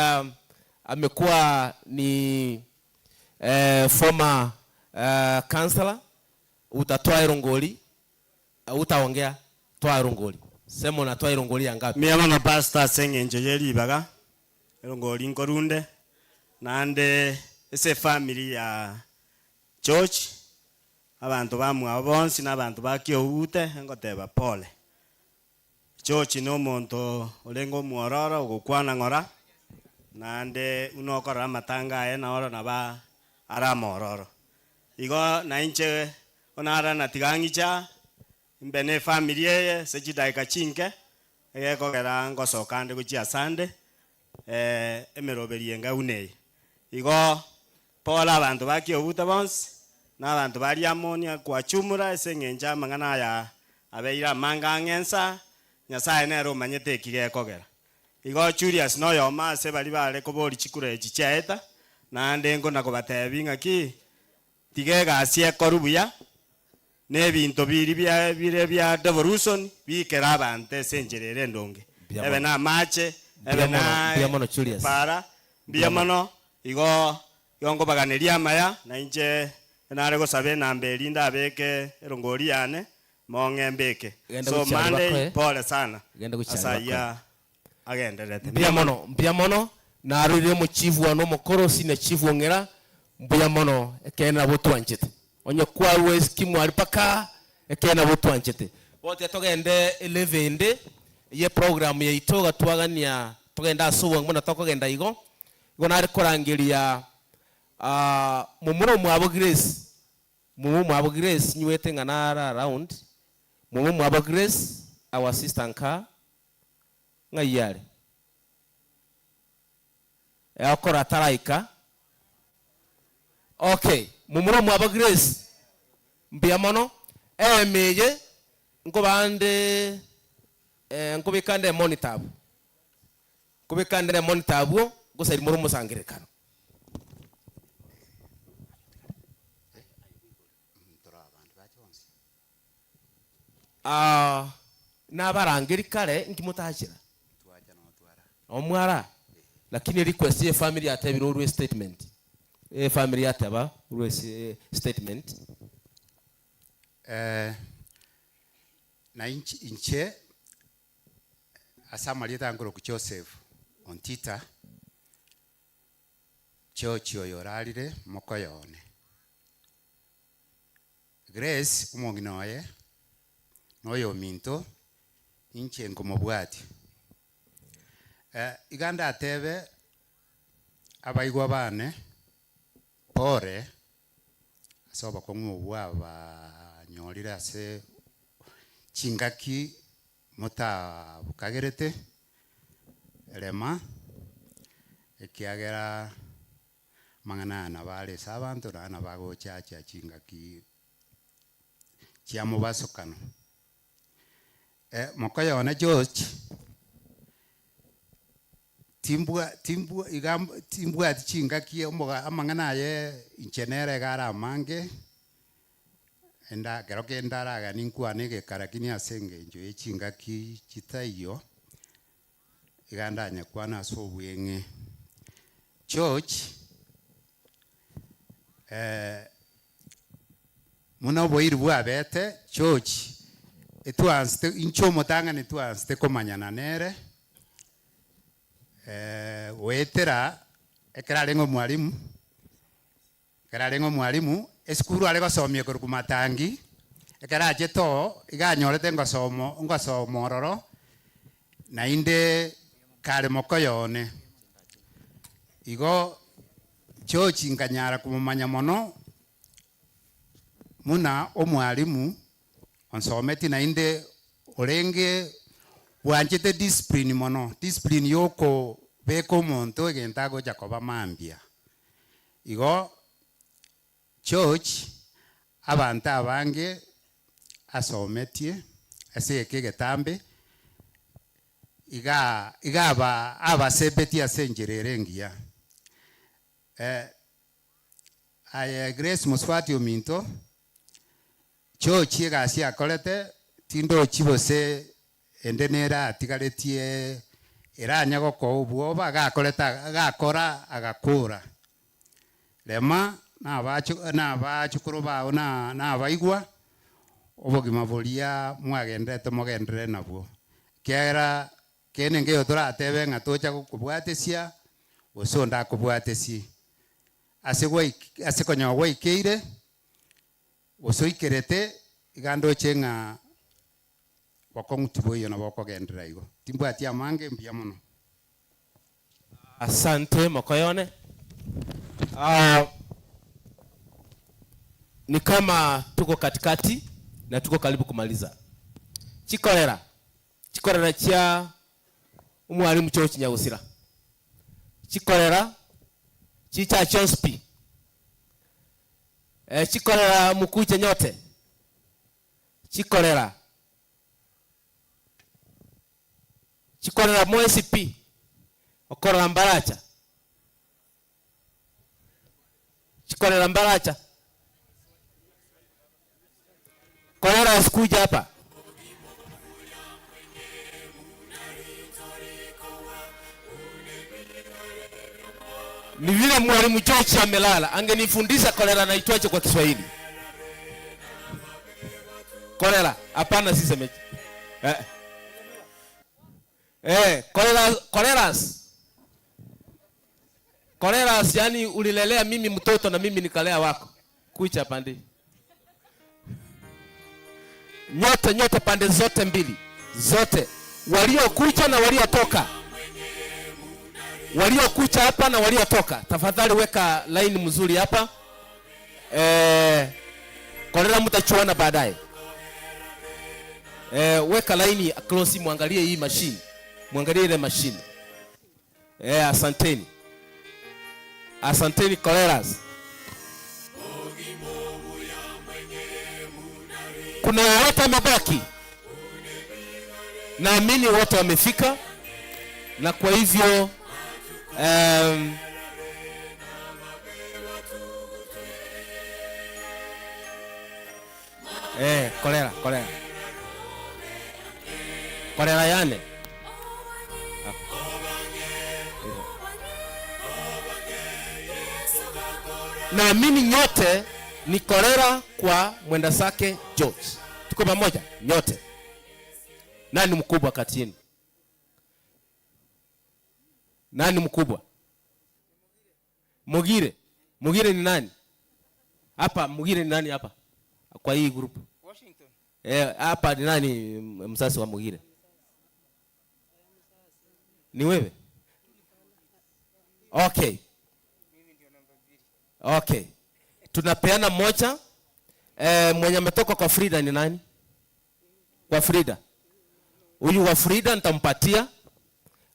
amekuwa ni former counselor. Utatoa irongoli, utaongea, toa irongoli. Sema unatoa irongoli ya ngapi? Mbuya mono pastor ase eng'encho ye ribaga, erongori nkorunde, naende ase efamiri ya George, abanto bamwabo bonsi na abanto ba Kiougute, ngoteba pole. George na omonto orenge omwororo ogokwana ng'ora, naende buna okorora amatanga aye noro nabo are amororo. Igo nainche onara tiga ng'iche aa, Imbe nefamiri eye ase chidaeka chinke, egekogera ngosoka ande gochia asande, emeroberi enga buna eye. Igo pole abanto ba Kiobuta bonsi, na abanto ba Riamoni kwa chumura ase eng'encho amang'ana aya abeire amange ang'e ensa, Nyasae nere omanyete eki gekogera. Igo Julius noyomo ase baria bare koboria chikura echi chiaeta, naende nkona kobatebia ng'aki, Tiga egasi ekorwe buya, na ebinto biria bia bire bia devolution biikere abanto ase enchera ere endonge. Mbuya Ebe mono. na amache, Mbuya ebe mono, na mbuya mono Julius. epaara, mbuya Mbuya mono. mono, igo igo nkobaganeria amaya, na inche nare gosaba enamba eria ndabeke erongori yane, mong'e mbeke. Genda So gochia aria Monday, bakoe. pole sana Genda gochia ase aria bakoe. ayia agendererete. Mbuya mono, mbuya mono, narorire omochifu one omokoro, senior chief Ong'era, mbuya mono, ekeene nabo otwanchete. Onye kwarua eskimu aria mpaka, ekeene nabo otwanchete. Bono tiga togende elevel ende ye program yaito iga twagania togende ase obwango buna tokogenda igo, igo nare korangeria momura omwabo Grace, momura omwabo Grace nywete ng'a nare around, momura omwabo Grace, our sister nka, Ng'ai are? Egokora ataraika. Okay, momura omwabo Grace, mbuya mono. Eema eye nkobande eh, nkobeka nde emonitor abwo, nkobeka nde emonitor abwo, ngosairi more omosangererekano. Aa, nabarangeri kare inki motachera? Omwara? Lakini request ye family yatebire orwe statement. Efamily yateba orwe statement. Eh, na inche, inche ase amarieta nkorokwa Joseph Ontita, George oyo orarire mokoyo one. Grace omong'ina oye, na oyominto, inche nkomobwatia. Iga ndatebe abaigwa bane, pore ase obokong'u obwo abanyorire ase chingaki motabukagerete rema, ekiagera Amang'ana aya nabo are ase abanto, naende nabo agochacha chingaki chia mobasokano. Mokoyo one George, timbwa timbwa iga timbwati chingaki omoga amang'ana aye inche nere iga are amange, enda ekero kende araganie nkwane egeka lakini ase eng'encho ye chingaki chitaiyo, Iga ndanyekwane ase obweng'e. George, eh, buna oboiri bwabete, George, etwansete, inche omotang'ani twansete komanyana nere, goetera ekero arenge omwalimu, Ekero arenge omwalimu, esukuru are gosomia ekorokwa Matangi, ekero achete oo, iga anyorete ngosomo ngosoma ororo, naende kare mokoyo one. Igo George nkanyara komomanya mono buna omwalimu onsometie naende orenge bwanchete discipline mono, discipline ya okobeka omonto egento agocha koba mambia. Igo George abanto abange asometie ase eke egetambe, Iga iga aba abasebetie ase enchera ere engiya. Eh, aye Grace mosubati ominto, George egasi akorete, tindochi gose ende nere atigaretie eranye gokoa obwoba, agakorete agakora agakora. Rema nabacho nabachukuru bao na nabaigwa, obogima boria mwagenderete mogenderere nabwo. Ekiagera kende nkeiyo toratebe ng'a tocha gokobwatesia, gose onde akobwatesie. Ase gwaik ase konyora gwaikeire, gose oikerete, iga ndoche ng'a bokong'u tiboiyo nabo okogenderera igo. Timbwati amange, mbuya mono. Asante mokoyone. Uh, ni kama tuko katikati na tuko karibu kumaliza. Chikorera chikorera chia omwalimu George Nyagusira chikorera chicha chionsi pi eh, chikorera mukuche nyote chikorera Chikorera mwensi pi, okorora mbaracha. Chikorera mbaracha. Korera asikuja hapa. Ni vile mwalimu George amelala, angenifundisha kolera na itwaje kwa Kiswahili. Kolera, hapana sisemeje. Eh. Eh, kolera, koleras. Koleras, yani ulilelea mimi mtoto na mimi nikalea wako. Kucha pande. Nyote nyote pande zote mbili. Zote. Waliokuja na waliotoka. Waliokuja hapa na waliotoka. Tafadhali weka line mzuri hapa. Eh, kolera mtachuana baadaye. Eh, weka laini close, muangalie hii machine, muangalie ile machine. Eh, asanteni, asanteni koleras. Kuna yeyote amebaki? Naamini wote wamefika, na kwa hivyo um, Eh, kolera, kolera. Kolera yane. Naamini nyote ni kolera kwa mwenda zake George. Tuko pamoja nyote. Nani mkubwa kati yenu? Nani mkubwa? Mugire. Mugire ni nani? Hapa Mugire ni nani hapa? Kwa hii group. Washington. Eh, hapa ni nani msasi wa Mugire? Ni wewe? Okay. Okay. Tunapeana moja. Eh, mwenye ametoka kwa Frida ni nani? Kwa Frida. Huyu wa Frida nitampatia.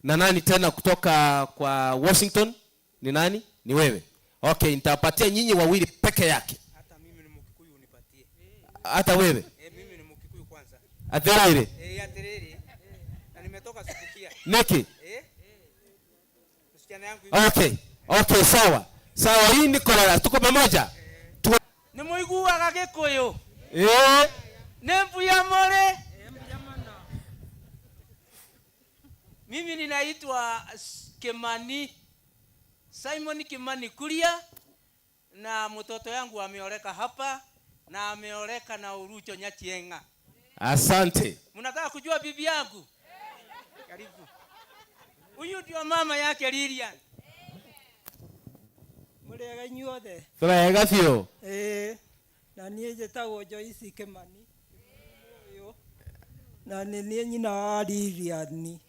Na nani tena kutoka kwa Washington? Ni nani? Ni wewe. Okay, nitawapatia nyinyi wawili peke yake. Hata mimi ni Mkikuyu unipatie. Hata wewe? Eh, mimi ni Mkikuyu kwanza. Atiriri. Eh, atiriri. Na nimetoka Subukia. Niki? Eh? Msichana yangu. Okay. Okay, sawa. Sawa, hii ni kolera. Tuko pamoja? Tuko Nĩ mũiguaga Gĩkũyũ? Eh. Nĩ mbuya mũrĩ? Mimi ninaitwa Kimani Simon Kimani Kuria na mtoto yangu ameoleka hapa na ameoleka na Urucho Nyachieng'a. Asante. Mnataka kujua bibi yangu? Karibu. Huyu ndio mama yake Lilian. Mũrĩega inyuothe. Tũrega biũ. Ĩĩ, na niĩ njĩtagwo Joyce Kimani ũyũ, na nĩ niĩ nyina wa Lilian.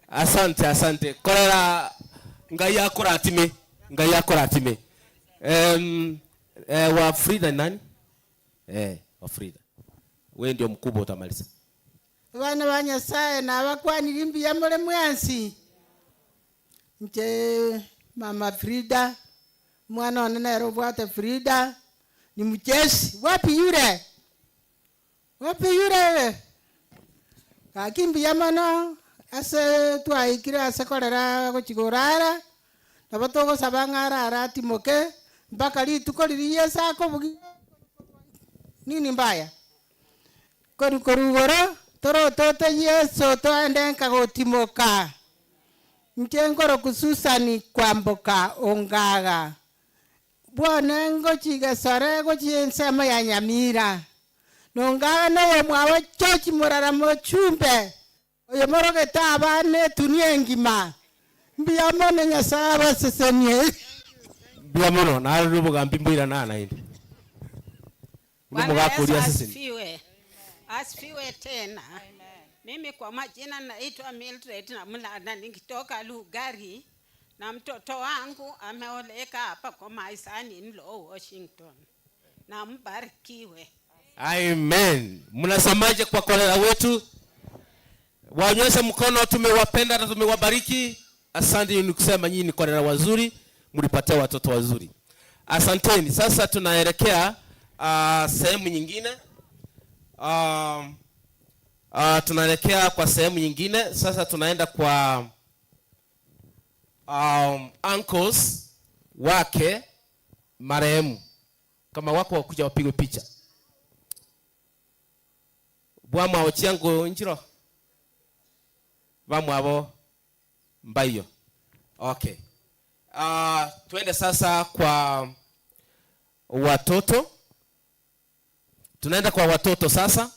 Asante, asante. Korera Ngai akũrathime. Ngai akũrathime. Um, eh, wa Frida ni nani? Eh, wa Frida. Wewe ndio mkubwa utamaliza. Abana ba Nyasaye nabakwanirie mbuya more mwensi. Inche mama Frida, omwana one nere obwate Frida, ni mcheshi. Wapi yule? Wapi yule? Gaki mbuya mono ase twaikire ase korera gochia korara, nabo togosaba ng'a arare atimoke, mpaka rituko riria Yeso akobugia nini mbaya? Korwa korwa igoro, torotote Yeso toende nka gotimoka. Inche nkoroku Susan kwamboka Ongaga. Bwone ngochia Gesore gochia ensemo ya Nyamira. Nongaga noyomwabo George Murara Mochumbe, oyomorogete abana etunia engima. Mbuya mono Nyasae abasesenie. Mbuya mono, narorire obogambi mboirana naende. Buna Bwana omogaka Yesu oria asesenie. asifiwe. Asifiwe tena. Mimi kwa majina naitwa Mildred Namulana nikitoka Lugari na mtoto wangu ameoleka hapa kwa my son in law Washington. Na mbarikiwe. Amen. Mnasemaje kwa kolera wetu? Waonyeshe mkono, tumewapenda na tumewabariki. Asante ni kusema nyinyi ni kolera wazuri, mlipatia watoto wazuri. Asanteni. Sasa tunaelekea sehemu nyingine. Tunaelekea kwa sehemu nyingine. Sasa tunaenda kwa uncles wake marehemu, kama wako wakuja wapigwe picha. Bwamwabo chiangu njiro bamwabo mbaiyo. Okay. Tuende sasa kwa watoto. Tunaenda kwa watoto sasa.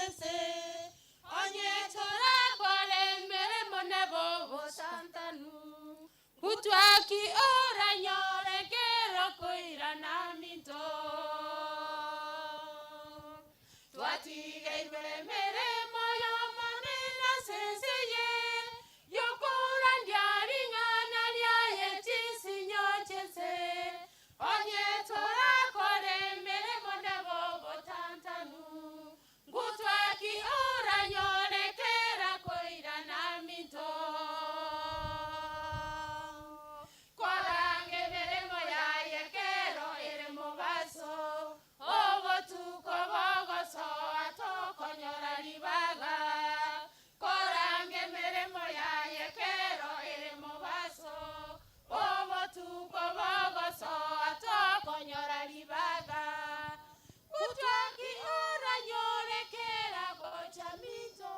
chense onye torakore emeremo nebo obosantanu gutwaki oranyore kero koirana minto twatigeirwe emeremo y'omonene ase ense eye yokorandia ring'ana riaye chinsinyo chiense onye torakore emeremo nebo obotantanu ngutwaki oranyore kera koirana minto korange emeremo yaye kero ere mobaso obotuko bogosoa tokonyora ribaga korange emeremo yaye kero ere mobaso obotuko bogosoa tokonyora ribaga gutwaki oranyore kera gocha minto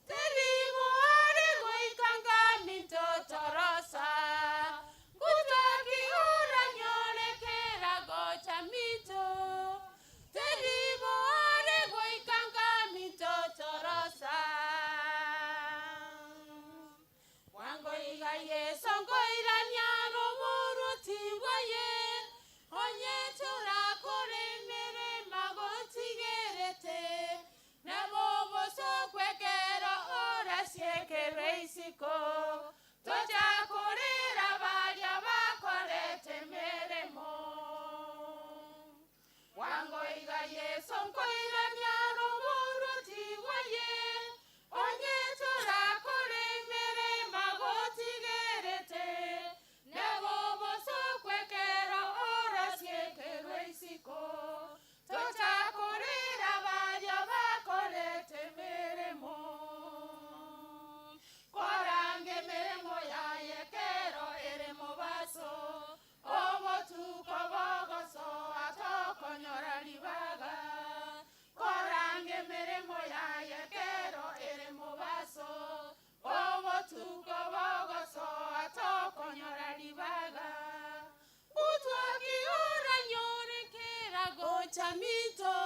teribo are goikanga minto torosa gutwaki oranyore kera gocha minto teribo are goikanga minto torosa wango iga yeso ngoirania nomoruti bwaye onye torakore emeremo gotigerete nabo bosokwekero orasiekerwe isiko tochakorera baria bakorete emeremo wango iga yeso nkoirania nomoruti bwaye onye torakore emeremo gotigerete nabo bosokwekero orasiekerwe isiko tochakorera baria bakorete emeremo korange emeremo yaye kero ere mobaso obotuko bogosoa tokonyora ribaga korange emeremo yaye kero ere mobaso obotuko bogosoa tokonyora ribaga utwaki oranyore kera gocha minto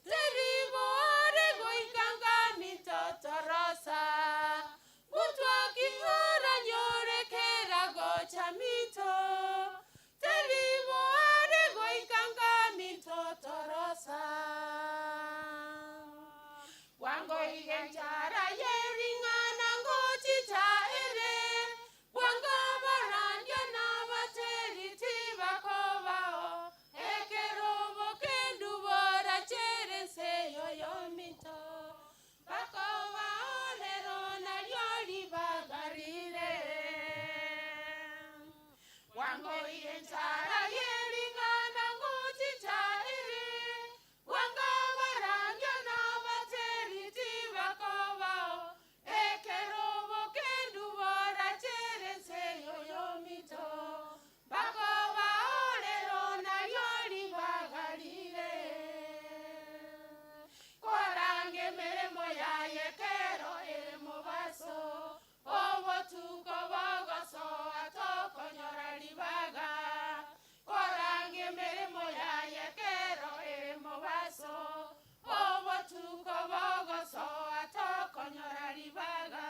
teribo are goikanga minto torosa gutwaki oranyore kera gocha minto teribo are goikanga minto torosa wango igenchara yering'ana ngochicha ere bwango barandia n'abateri tibakobao ekerobo kendu borachere ense yoyo minto bakobao lero nario ribagarire wango igenchara yering'ana ngochicha ere bwango barandia n'abateri tibakobao ekerobo kendu borachere ense yoyo minto bakobao lero nario ribagarire korange emeremo yaye kero ere mobaso obotuko bogosoa tokonyora ribaga korange emeremo yaye kero ere mobaso obotuko bogosoa tokonyora ribaga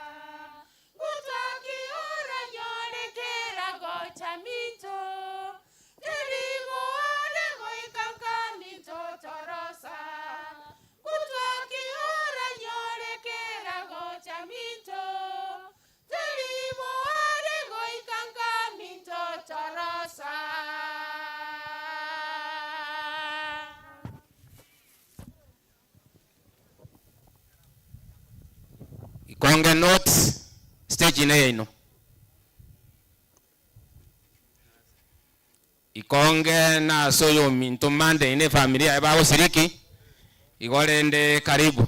gutwaki oranyore kera gocha minto teribo are goikanga minto torosa gutwaki oranyore kera gocha minto teribo are goikanga minto torosa. Ikonge North stage ine yaino ikonge naso oyo ominto Monday ne efamiri yaye bagosiriki igo rende karibu.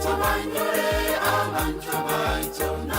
Tobanyore abanto baito.